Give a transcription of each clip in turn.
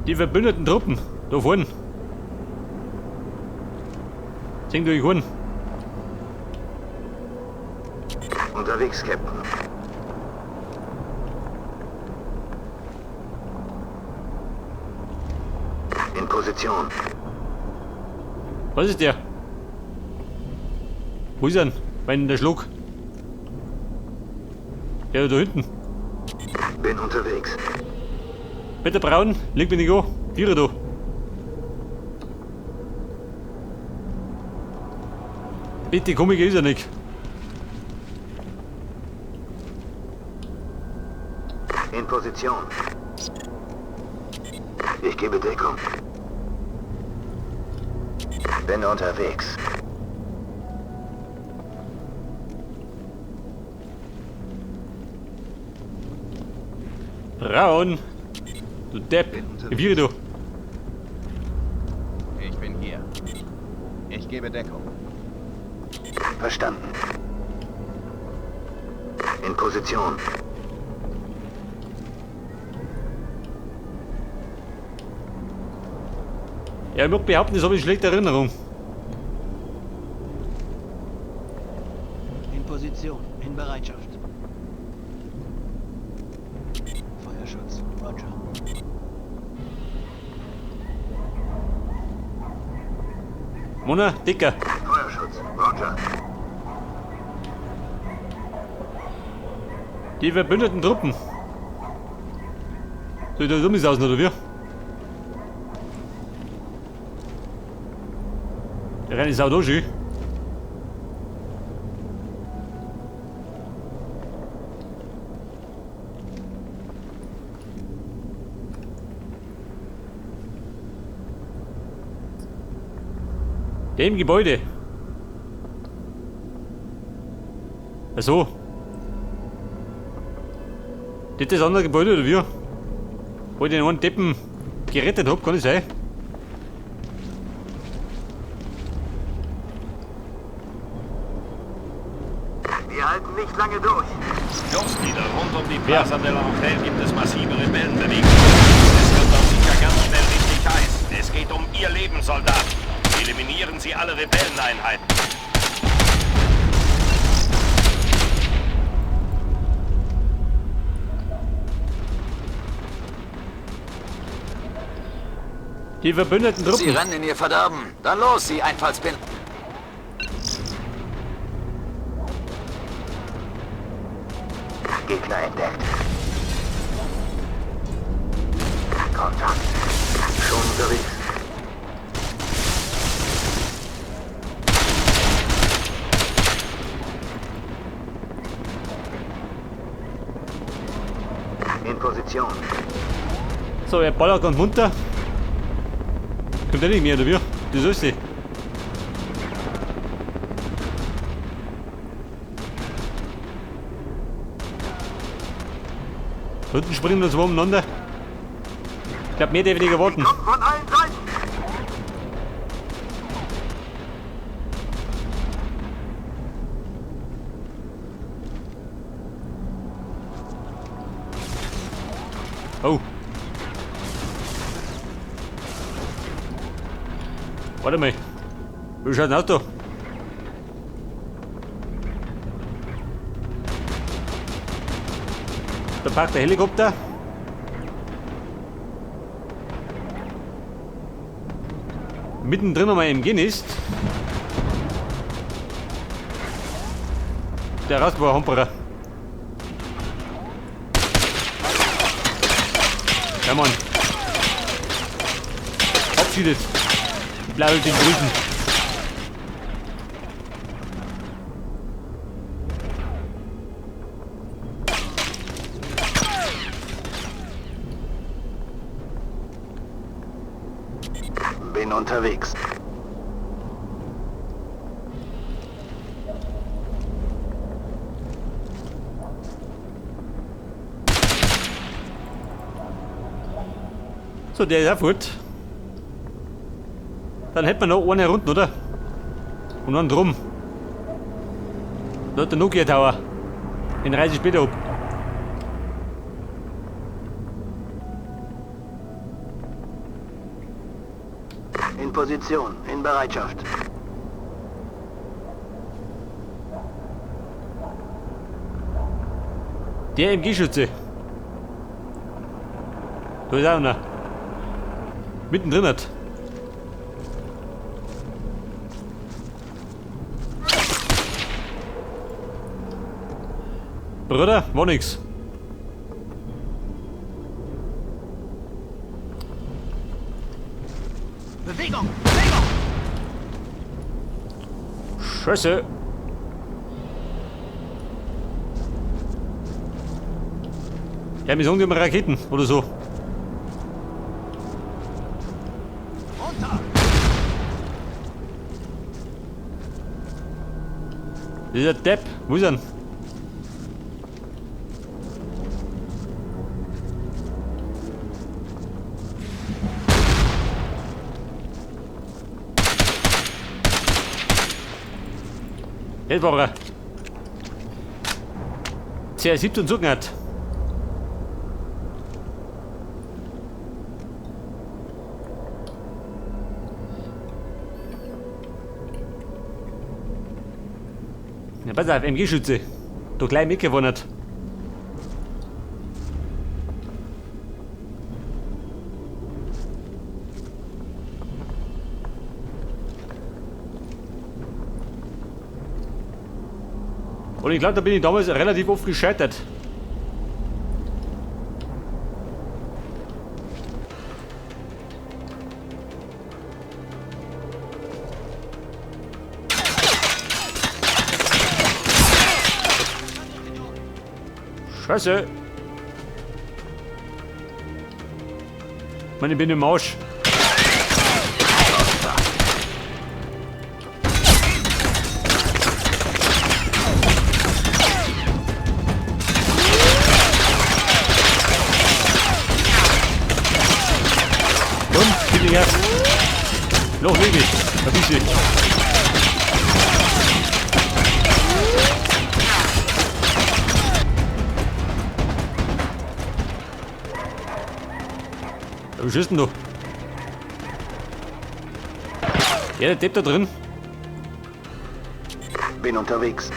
Die verbündeten Truppen. Da vorne. Sing durch Horn. Unterwegs, Captain. In Position. Was ist der? Wo ist er denn? Wenn der Schluck. Der da hinten. Bin unterwegs. Peter Braun, leg mich nicht an. Vierer da. Bitte komm, ich ist er nicht. In Position. Ich gebe Deckung. Bin unterwegs. Braun! Du Depp! Vierer da. Ich bin hier. Ich gebe Deckung. Verstanden. In Position. Ja, ich mag behaupten, das habe ich in schlechter Erinnerung. In Position. In Bereitschaft. Feuerschutz. Roger. Mona, Dicker. Feuerschutz. Roger. Die verbündeten Truppen. Soll ich da dumm aus, oder wie? Der Rennen ist auch da schön. Dem Gebäude. Ach so. Das ist das andere Gebäude, oder wie? Wo ich den einen Deppen gerettet hab, kann es sein? Wir halten nicht lange durch. Los, Leader, rund um die Ja. Plaza del Angel gibt es massive Rebellenbewegungen. Es wird dort sicher ganz schnell richtig heiß. Es geht um Ihr Leben, Soldat. Eliminieren Sie alle Rebelleneinheiten. Die verbündeten Sie Truppen. rennen in ihr Verderben. Dann los, Sie Einfallspind. Gegner entdeckt. Kontakt. Schon unterwegs. In Position. So, er ballert ganz munter. Kommt der nicht mehr, oder wie? Das ist sie. Da unten springen wir zwei umeinander. Ich glaub, mehr darf ich nicht erwarten. Kommt von allen Seiten. Oh. Warte mal. Wie schaut denn aus da? Da parkt der Helikopter. Mittendrin am MG ist. Der rausgefahren, Humperer. Ja, Mann. Verabschiedet. Die blaue den Grüßen. Bin unterwegs. So, der ist auch fort. Dann hätten wir noch eine Runde, oder? Und einen drum. Da hat der Nokia Tower. Den reiße ich später ab. In Position. In Bereitschaft. Der MG-Schütze. Da ist auch einer. Mittendrin hat. Bruder, war nix. Bewegung! Bewegung! Scheiße. Ja, wir sagen immer Raketen oder so. Runter! Dieser Depp, wo ist er denn? Das war er. CR17 Zuckert. Ja, pass auf, MG-Schütze. Da gleich mitgewonnen. Und ich glaube, da bin ich damals relativ oft gescheitert. Scheiße. Mann, ich bin im Arsch. Komm, gib mir Gas. Los, leg dich. Verpiss dich. Was ist denn da? Ja, der Depp da drin. Bin unterwegs.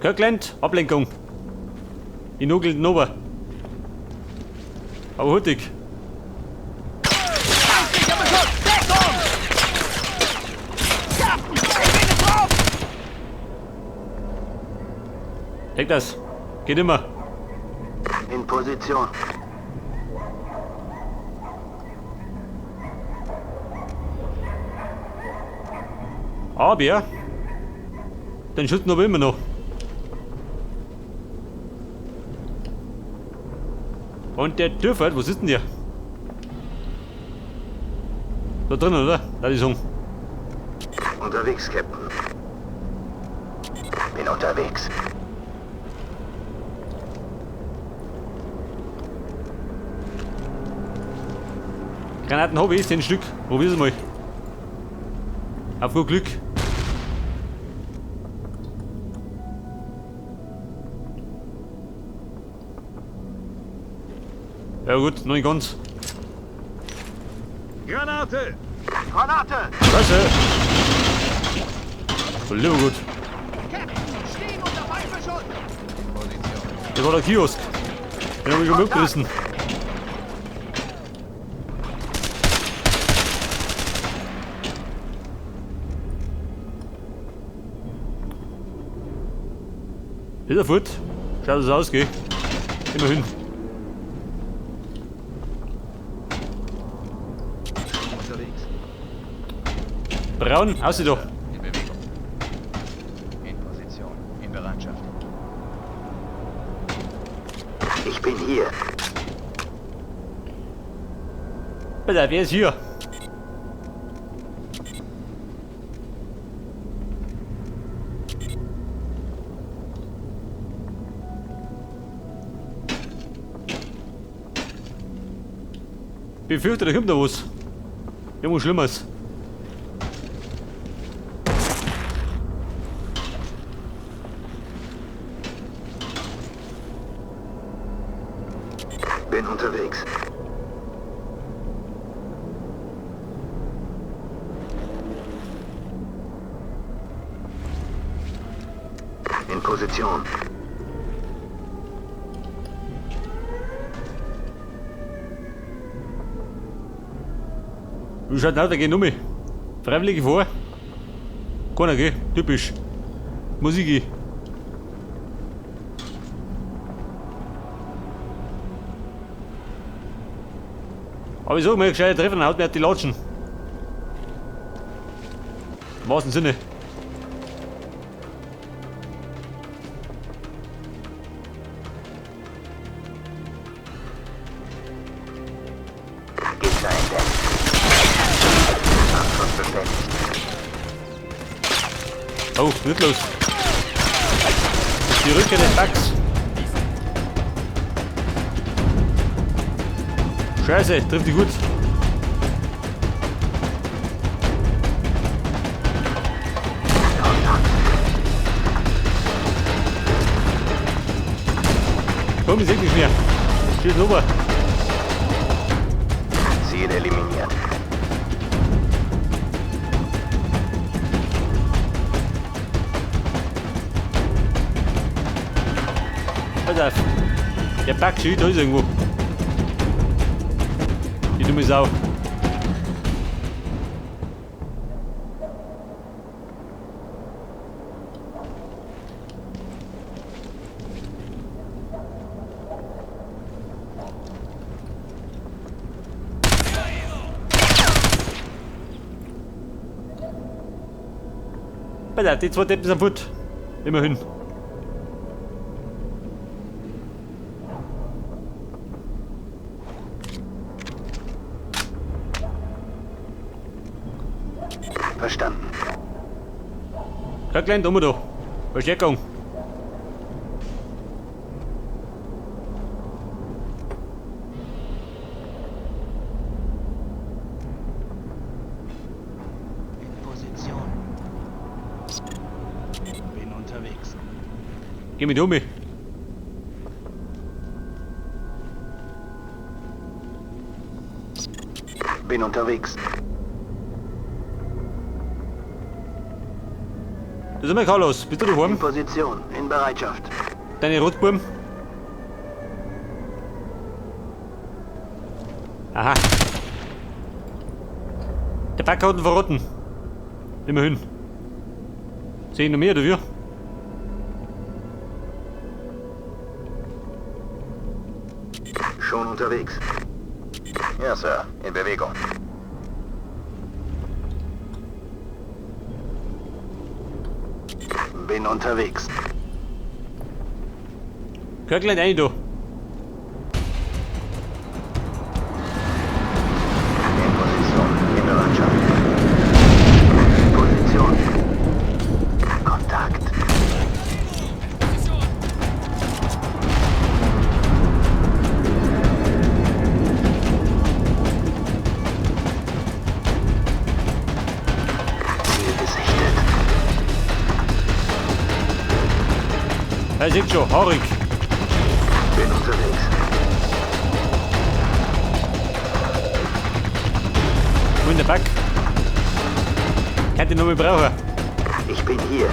Kirkland, Ablenkung. Ich nugel den runter. Aber hurtig. Feindlicher Beschuss! Deckung! Captain, ich bin drauf! Deck das. Geht immer. In Position. Aber den schützen aber immer noch. Und der Dürfert, wo sitzt denn der? Da drinnen, oder? Da die Song. Unterwegs, Captain. Bin unterwegs. Granaten habe ich, 10 Stück. Probier's mal. Auf gut Glück. Ja gut, noch nicht ganz. Granate! Granate! Scheiße! Lieber gut. Captain, stehen unter Feindbeschuss! Position. Das war der Kiosk. Den hab ich schon mitgerissen. Ist er fort? Schaut, dass es ausgeht. Immerhin. Unterwegs. Braun, aussieht doch. In Bewegung. In Position. In Bereitschaft. Ich bin hier. Bitte, wer ist hier? Befürchte, da kommt noch was. Irgendwas Schlimmes. Bin unterwegs. Position. Wie schaut denn aus? Da gehen um mich. Freiwillige vor. Keiner, gell? Typisch. Muss ich gehen. Aber ich sag mal, gescheite treffen, dann haut mir halt die Latschen. Im wahrsten Sinne. Gegner entdeckt. Abschuss bestätigt. Oh, nicht los. Die Rückkehr des Bugs. Scheiße, trifft die gut. Komm, ich seh nicht mehr. Schieß rüber. Ziel eliminiert. Pass auf. Der Bug schießt, da ist irgendwo. Die dumme Sau. Pass auf, die zwei Deppen sind fort. Immerhin. Verstanden. Kein kleiner Dumme da. Verstärkung. In Position. Bin unterwegs. Geh mit um. Bin unterwegs. Das ist mal Carlos. Bist du daheim? In Position. In Bereitschaft. Deine Rotburm? Aha. Der Backer hat ihn verrotten. Immerhin. Sehe ich noch mehr, oder wie? Schon unterwegs. Ja, Sir. In Bewegung. Bin unterwegs. Gehört gleich rein da. In Position. In Bereitschaft. In Position. Kontakt. Ziel gesichtet. Er sieht schon, haarig. Bin unterwegs. Wo in der Back? Kann ich noch mal brauchen. Ich bin hier.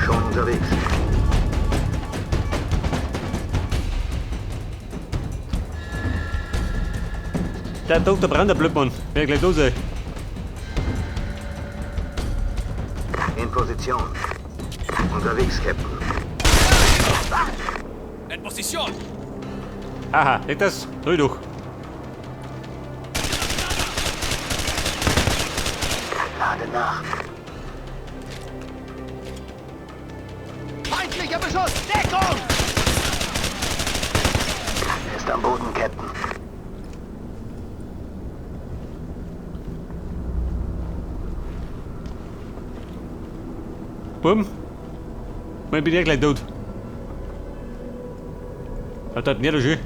Schon unterwegs. Der Dr. Brand, der Blödmann. Wer gleich da sein. In Position. Unterwegs, Captain. En posición. Aha, seht das? Dreh durch. Lade nach. Feindlicher Beschuss! Deckung! Er ist am Boden, Captain. Bumm. Ich bin ja gleich tot. Hat das nicht so schön.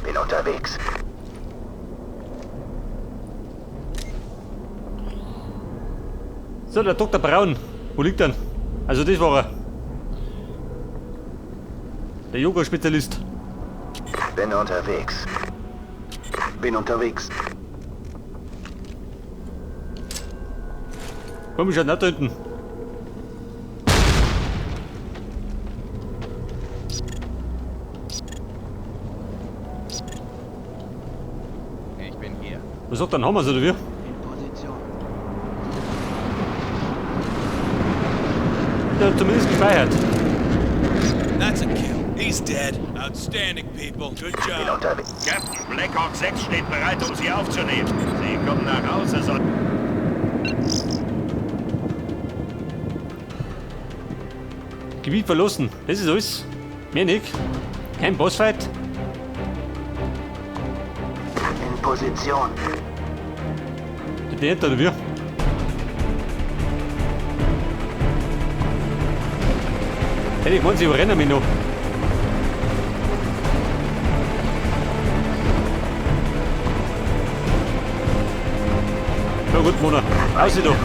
Bin unterwegs. So, der Dr. Braun. Wo liegt er? Also das war er. Der Yoga-Spezialist. Bin unterwegs. Bin unterwegs. Komm, ich nicht da hinten. Ich bin hier. Was sagt dann, haben wir's oder wie? In Position. Ja, zumindest gespeichert. That's a kill. He's dead. Outstanding, people. Good Bin job. unterwegs. Captain, Black Hawk 6 steht bereit, um Sie aufzunehmen. Sie kommen nach Hause, Soldat. Gebiet verlassen. Das ist alles. Mehr nicht. Kein Bossfight. In Position. Der oder wie? Hätte ich gemeint, sie überrennen mich noch. Na gut, Mona. Aussieh doch.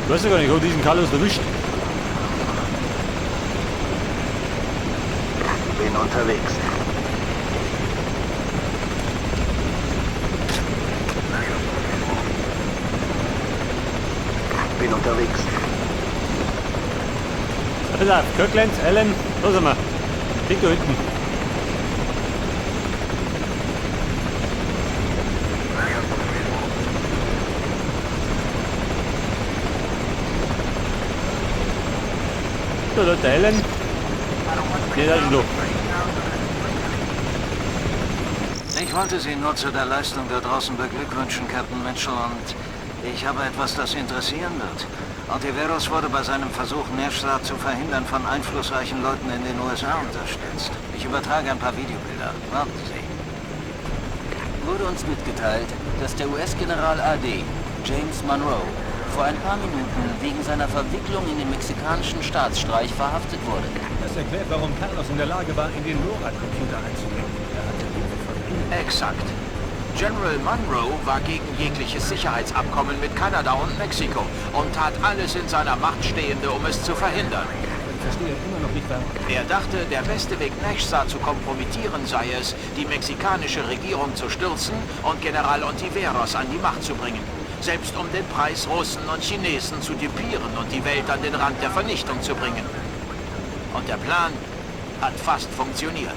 Ich weiß ja gar nicht, ob diesen Carlos erwischt. Bin unterwegs. Bin unterwegs. Pass auf, Kirkland, Allen, da sind wir. Dick da hinten. Da, da, der Allen. Ne, da ist noch. Ich wollte Sie nur zu der Leistung da draußen beglückwünschen, Captain Mitchell, und ich habe etwas, das Sie interessieren wird. Ontiveros wurde bei seinem Versuch, Nashtar zu verhindern, von einflussreichen Leuten in den USA unterstützt. Ich übertrage ein paar Videobilder. Warten Sie. Wurde uns mitgeteilt, dass der US-General AD, James Monroe, vor ein paar Minuten wegen seiner Verwicklung in den mexikanischen Staatsstreich verhaftet wurde. Das erklärt, warum Carlos in der Lage war, in den NORAD-Computer einzudringen. Er hatte Hilfe von Ihnen. Exakt. General Monroe war gegen jegliches Sicherheitsabkommen mit Kanada und Mexiko und tat alles in seiner Macht Stehende, um es zu verhindern. Ich verstehe immer noch nicht, warum. Er dachte, der beste Weg, Nashsa zu kompromittieren, sei es, die mexikanische Regierung zu stürzen und General Ontiveros an die Macht zu bringen. Selbst um den Preis, Russen und Chinesen zu dupieren und die Welt an den Rand der Vernichtung zu bringen. Und der Plan hat fast funktioniert.